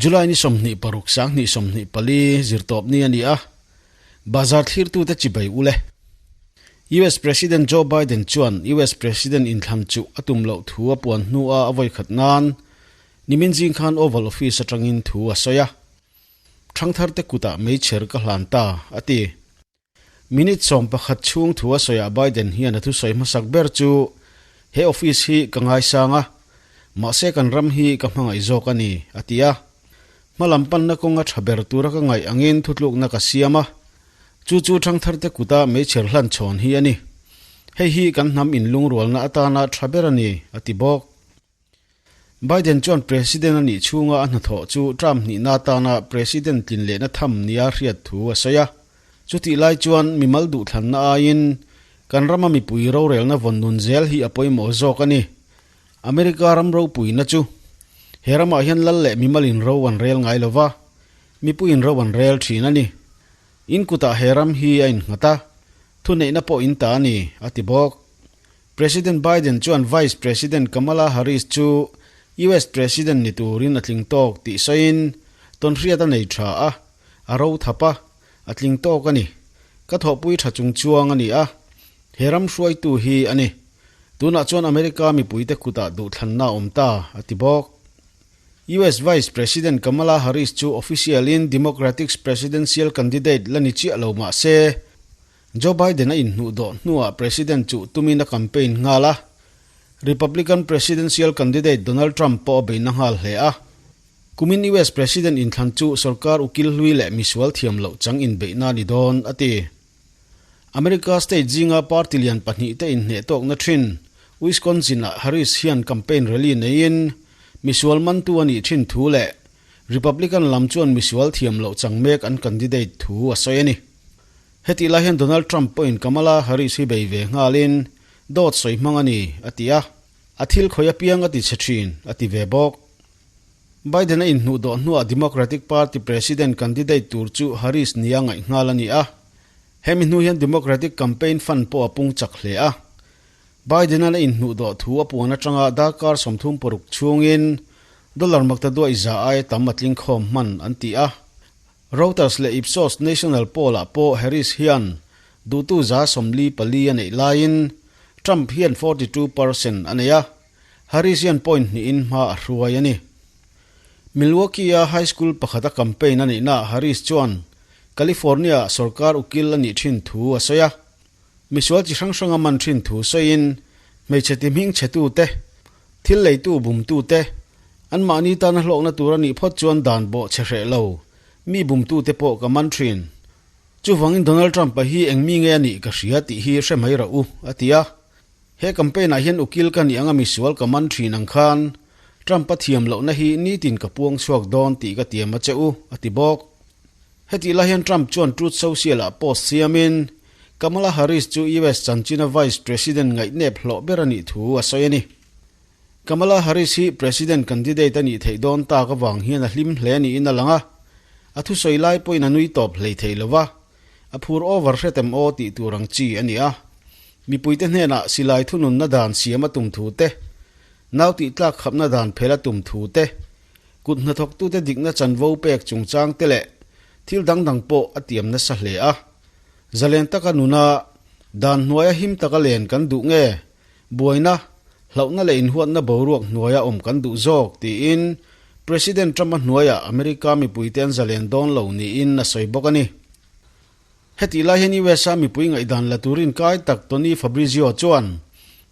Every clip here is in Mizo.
July ni 26 2024 zirtawpni a ni a, bazar thlirtute chibai u le. US President Joe Biden chuan US President inthlan chu a tum loh thu a puan hnua a vawikhat nan nimin zing khan Oval Office atangin thu a sawi a. Thangtharte kutah meichher ka hlan ta, a ti. Minute 11 chhung thu a sawiah Biden hian a thusawi hmasak ber chu, He office hi ka ngaisang a, mahse kan ram hi ka hmangaih zawk a ni, a ti a. Hmalam panna kawnga tha ber tura ka ngaih angin thutlukna ka siam a, chu chu thangtharte kuta meichher hlan chhawn hi a ni. Hei hi kan hnam inlungrualna atana tha ber a ni, a ti bawk. Biden chuan President a nih chhunga a hnathawh chu term hnihna atana President tlin lehna tham nia hriat thu a sawi a. Chutih lai chuan mimal duhthlanna aiin kan rama mipui rorelna vawn nun zel hi a pawimawh zawk a ni. America ram ropuina chu he ramah hian lal leh mimalin ro an rel ngai lova, mipuiin ro an rel thin a ni. In kutah he ram hi a innghat a, thuneihna pawh in ta a ni, a ti bawk. President Biden chuan Vice President Kamala Harris chu US President ni turin a tling tawk tih sawiin, tawnhriat a nei tha a, a ro thap a, a tling tawk a ni. Ka thawhpui tha chung chuang a ni a, he ram hruaitu hi a ni. Tunah chuan America mipuite kutah duhthlanna a awm ta, a ti bawk. US Vice President Kamala Harris chu official-in Democratic's presidential candidate la ni chiah lo mah se, Joe Biden a inhnuh dawh hnuah President chuh tumin a campaign nghal a, Republican presidential candidate Donald Trump pawh a beihna nghal hle a. Kumin US President inthlan chu sorkar ukil hlui leh misual thiam loh chang inbeihna a ni dawn, a ti. America state zinga party lian pahnihte inhneh tawkna thin Wisconsin-ah Harris hian campaign rally neiin misual mantu a nih thin thu leh Republican lam chuan misual thiam loh chang mek an candidate thu a sawi a ni. Hetih lai hian Donald Trump pawhin Kamala Harris hi bei ve nghalin dawt sawi hmang a ni, a ti a, a thil khawi apiang a ti chhe thin, a ti ve bawk. Biden a inhnuh dawh hnuah Democratic Party President candidate tur chu Harris nia ngaih nghal a ni a, hemi hnu hian Democratic campaign fund pawh a pung chak hle a. Biden-a'n a inhnuh dawh thu a puan atanga darkar 36 chhungin dollar makta duaih za aia tam a tling khawm hman an ti a. Reuters leh Ipsos National Poll-ah pawh Harris hian duhtu 44 a neih laiin Trump hian 42% a nei a, Harris hian point hnihin hma a hruai a ni. Milwaukee-a high school pakhata campaign a neihnaah Harris chuan California-ah sorkar ukil a nih thin thu a sawi a, misual chi hrang hranga man thin thu sawiin hmeichhe ti hming chhetute, Thil leitu bumtute, anmahni tana hlawkna tur a nih phawt chuan dan bawh chhe hreh lo, mi bumtute pawh ka man thin. Chuvangin Donald Trump-a hi eng mi nge a nih ka hria tih hi hre mai rauh u, a ti a. He campaign-ah hian ukil ka nih anga misual ka man thin ang khan Trump-a thiam lohna hi nitin ka puang chhuak dawn tih ka tiam a che u, a ti bawk. Hetih lai hian Trump chuan Truth Social-ah post siamin Kamala Harris chu US chanchina Vice President ngaihnep hlawh ber a nih thu a sawi a ni. Kamala Harris hi President candidate a nih theih dawn tak avang hian a hlim hle niin a lang a, a thusawi lai pawhin a nui tawp hlei thei lo va, a phur over hretem aw tih tur ang chi a ni a. Mipuite hnenah silai thununna dan siam a tum thu te, nau tih tlak khapna dan phel a tum thu te, Kut hnathawktute dikna chanvo pek chungchang te leh thil dang dang pawh a tiam nasa hle a. Zalen taka nuna dan hnuaia him taka len kan duh nge? Buaina, hlauhna leh inhuatna boruak hnuaia awm kan duh zawk tiin President Trump-a hnuaiah America mipuite an zalen dawn lo niin a sawi bawk a ni. Hetih lai hian US-a mipui ngaihdan la turin kai tak Tony Fabrizio chuan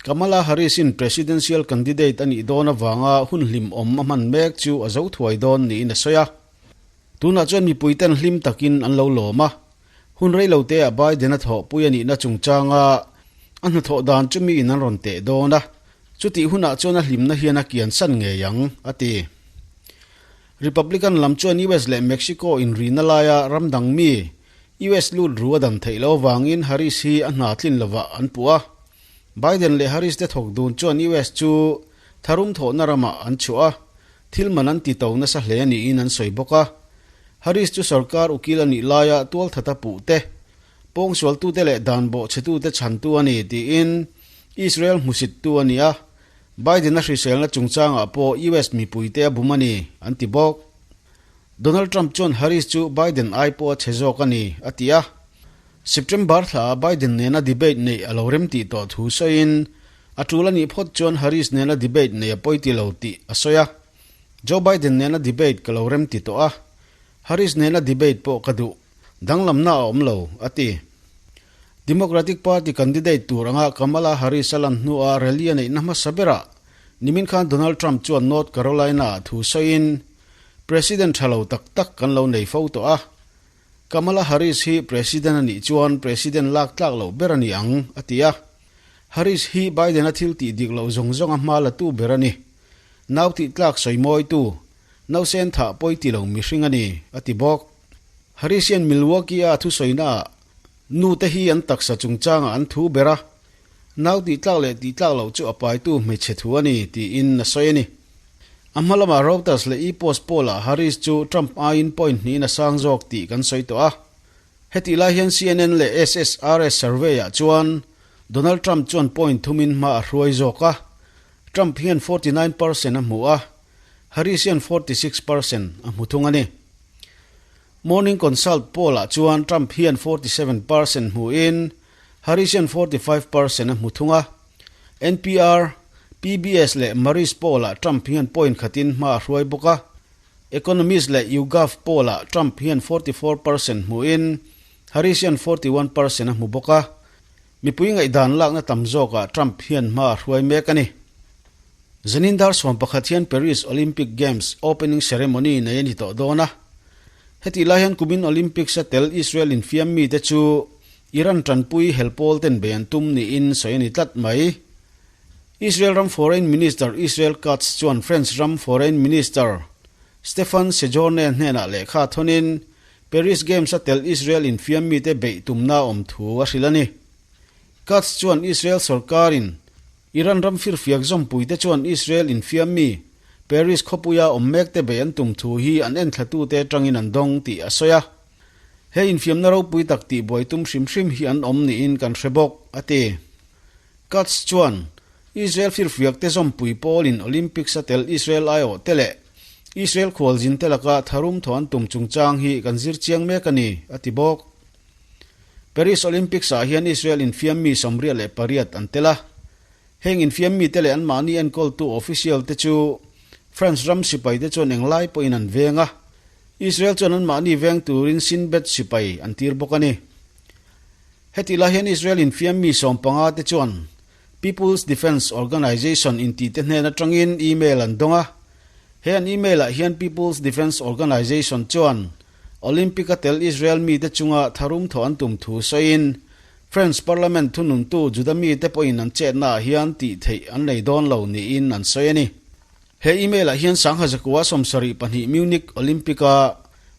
Kamala Harris-in presidential candidate a nih dawn avanga hun hlimawm a hman mek chu a zo thuai dawn niin a sawi a. Tunah chuan mipuiten hlim takin an lo lawm a, hun reiloteah Biden-a thawhpui a nihna chungchanga a hnathawh dan chu miin an rawn teh dawn a, chutih hunah chuan a hlimna hian a kiansan ngei ang, a ti. Republican lam chuan US leh Mexico inrina laia ram dang mi US lut ru a dan theih loh avangin Harris hi a hna tlin lovah an puh a. Biden leh Harris te thawk dun chuan US chu tharum thawhna ramah an chhuah a, thil man an ti to nasa hle niin an sawi bawk a. Harris chu sorkar ukil a nih laia tualthata puh te, pawngsualtute leh dan bawhchhetute chhantu a ni tiin Israel hmusittu a ni a. Biden-a hriselna chungchangah pawh US mipuite a bum a ni, an ti bawk. Donald Trump chuan Harris chu Biden ai pawha chhe zawk a ni, a ti a. September thlaah Biden nena debate neih a lo remtih tawh thu sawiin, a tul a nih phawt chuan Harris nena debate neih a pawi ti lo tih a sawi a. Joe Biden nena debate ka lo remti tawh a, Harris nena debate pawh ka duh. Danglamna a awm lo, a ti. Democratic Party candidate tur anga Kamala Harris a lan hnuah rally a neihna hmasa berah nimin khan Donald Trump chuan North Carolina-ah thu sawiin, President tha lo tak tak kan lo nei fo tawh a. Kamala Harris hi President a nih chuan President lak tlak loh ber a ni ang, a ti a. Harris hi Biden-a thil tih dik loh zawng zawnga hma la tu ber a ni. Nau tih tlak sawi mawitu, nausen thah pawi ti lo mihring a ni, a ti bawk. Harris hian Milwaukee-a thusawinaah nute hi an taksa chungchangah an thu ber a, nau tih tlak leh tih tlak loh chu a paitu hmeichhe thu a ni, tiin a sawi a ni. A hma lamah Reuters leh ePost pawlah Harris chu Trump aiin point hnihin a sang zawk tih kan sawi tawh a. Hetih lai hian CNN leh SSRS survey-ah chuan Donald Trump chuan point thumin hma a hruai zawk a, Trump hian 49 percent a hmu a, Harris hian 46 percent a hmu thung a ni. Morning Consult poll-ah chuan Trump hian 47 percent hmuin Harris hian 45 percent a hmu thung a. NPR, PBS leh Marist poll-ah Trump hian point khatin hma a hruai bawk a. Economist leh YouGov poll-ah Trump hian 44 percent hmuin Harris hian 41 percent a hmu bawk a. Mipui ngaihdan lakna tam zawkah Trump hian hma a hruai mek a ni. Zanin dar 11 hian Paris Olympic Games opening ceremony nei a ni tawh dawn a. Hetih lai hian kumin Olympics a tel Israel infiam mite chu Iran tanpui hel pawl ten bei an tum niin sawi a ni tlat mai. Israel ram Foreign Minister Israel Katz chuan French ram Foreign Minister Stephane Sejourne hnenah lehkha thawnin Paris Games a tel Israel infiam mite beih tumna awm thu a hrilh a ni. Katz chuan Israel sorkarin Iran ram firfiak zawmpuite chuan Israel infiam mi Paris khawpuia awm mekte bei an tum thu hi an enthlatute atangin an dawng tih a sawi a. He infiamna ropui tak tihbuai tum hrim hrim hi an awm niin kan hre bawk, a ti. Katz chuan Israel firfiakte zawmpui pawlin Olympics a tel Israel aiawhte leh Israel khualzinte laka tharum thaw an tum chungchang hi kan zir chiang mek a ni, a ti bawk. Paris Olympics ah hian Israel infiam mi 98 an tel a. Heng infiam mite leh anmahni enkawltu official te chu France ram sipai te chuan englai pawhin an veng a. Israel chuan anmahni veng turin Shin Bet sipai an tir bawk a ni. Hetih lai hian Israel infiam mi 15 te chuan People's Defence Organization intih te hnen atangin email an dawng a. He an email ah hian People's Defence Organization chuan Olympic a tel Israel mite chunga tharum thawh an tum thu sawiin French Parliament thununtu Juda mite pawhin an chetnaah hian tih theih an nei dawn lo niin an sawi a ni. He email ah hian Sangha Zakua 72 Munich Olympic-a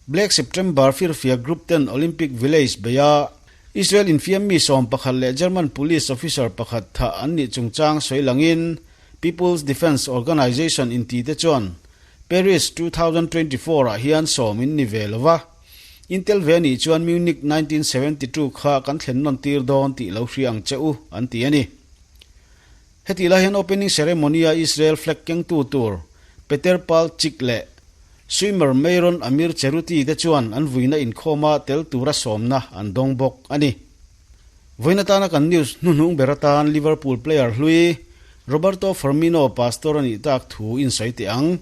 Black September firfia Group ten Olympic Village beia Israel infiam mi 11 leh German police officer pakhat thah an nih chungchang sawi langin People's Defence Organization intite chuan Paris 2024 ah hian sawm in ni ve lo va, Intel ve nih chuan Munich 1972 kha kan thlen nawn tir dawn tih lo hria ang che u, an ti a ni. Hetih lai hian opening ceremony a Israel flag kengtu tur Peter Pal Chik leh swimmer Meiron Amir Ceruti te chuan an vuina inkhawma tel tura sawmna an dawng bawk a ni. Vawiin atana kan news hnuhnung ber atan Liverpool player hlui Roberto Firmino pastor a nih tak thu in sawi teh ang.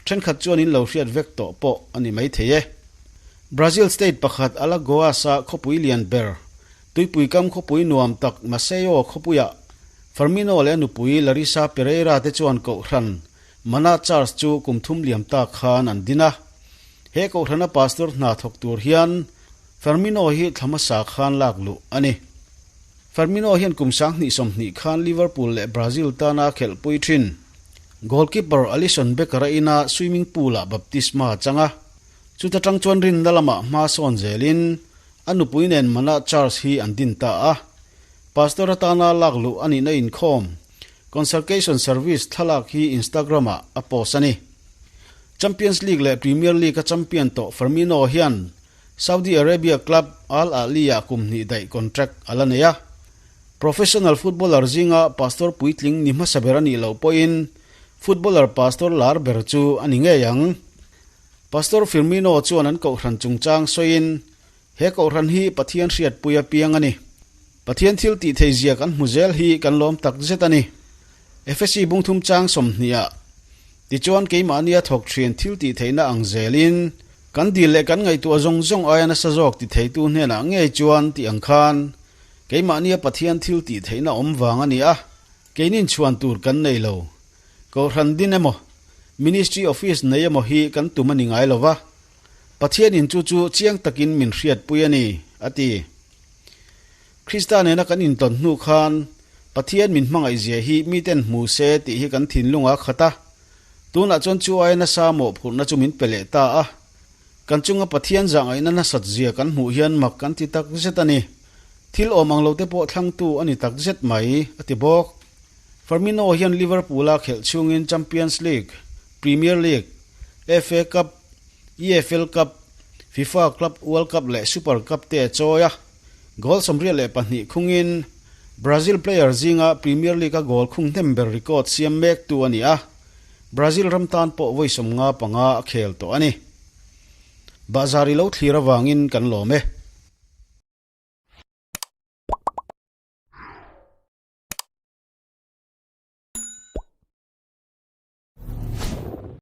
Thenkhat chuan in lo hriat vek tawh pawh a ni maithei e. Brazil state pakhat Alagoas-a khawpui lian ber, tuipui kam khawpui nuam tak Maceió khawpuiah Firmino leh a nupui Larissa Pereira te chuan kohhran Mana Church chu kum thum liam tak khan an din a. He kohhrana pastor hna thawk tur hian Firmino hi thla hmasa khan lak luh a ni. Firmino hian kum 2020 khan Liverpool leh Brazil tana a khelhpui thin. Goalkeeper Alisson Becker-a ina swimming pool-ah baptisma a chang a. Chuta tang chuan rinna lamah hma sawn zelin a nupui nen Mana Church hi an din ta a. Pastor atana lak luh a nihna inkhawm Consecration Service thlalak hi Instagram-ah a post a ni. Champions League leh Premier League-a champion tawh Firmino hian Saudi Arabia club Al Ahly-ah kum hnih daih contract a la nei a. Professional footballer zinga pastor puitling ni hmasa ber a nih loh pawhin footballer pastor lar ber chu a ni ngei ang. Pastor Firmino chuan an kohhran chungchang sawiin, He kohhran hi Pathian hriatpui a piang a ni. Pathian thil tih thei zia kan hmu zel hi kan lawm tak zet a ni. Efesi bungthum chang sawmhnih ah tichuan keimahnia thawk thin thil tih theihna ang zelin kan dil leh kan ngaihtuah zawng zawng aia nasa zawk ti theitu hnenah ngei chuan tih ang khan keimahnia Pathian thil tih theihna awm vang a ni a, keinin chhuan tur kan nei lo. Kohhran din emaw, Ministry Office nei emaw hi kan tum a ni ngai lo va. Pathianin chu chu chiang takin min hriatpui a ni, a ti. Krista nena kan intawn hnu khan Pathian min hmangaihzia hi miten hmu se tih hi kan thinlung a khat a. Tunah chuan chu aia nasa mawhphurhna chu min pe leh ta a. Kan chunga Pathian zahngaihna nasatzia kan hmuh hian mak kan ti tak zet a ni. Thil awm ang lote pawh thlangtu a ni tak zet mai, a ti bawk. Firmino hian Liverpool-a khelh chhungin Champions League, Premier League, FA Cup, EFL Cup, FIFA Club World Cup leh Super Cup te a chawi a. Goal 22 khungin Brazil player zinga Premier League-a goal khung hnem ber record siam mektu a ni a, Brazil ram tan pawh vawi 55 a khel tawh a ni. Bahzar i lo thlir avangin kan lawm e.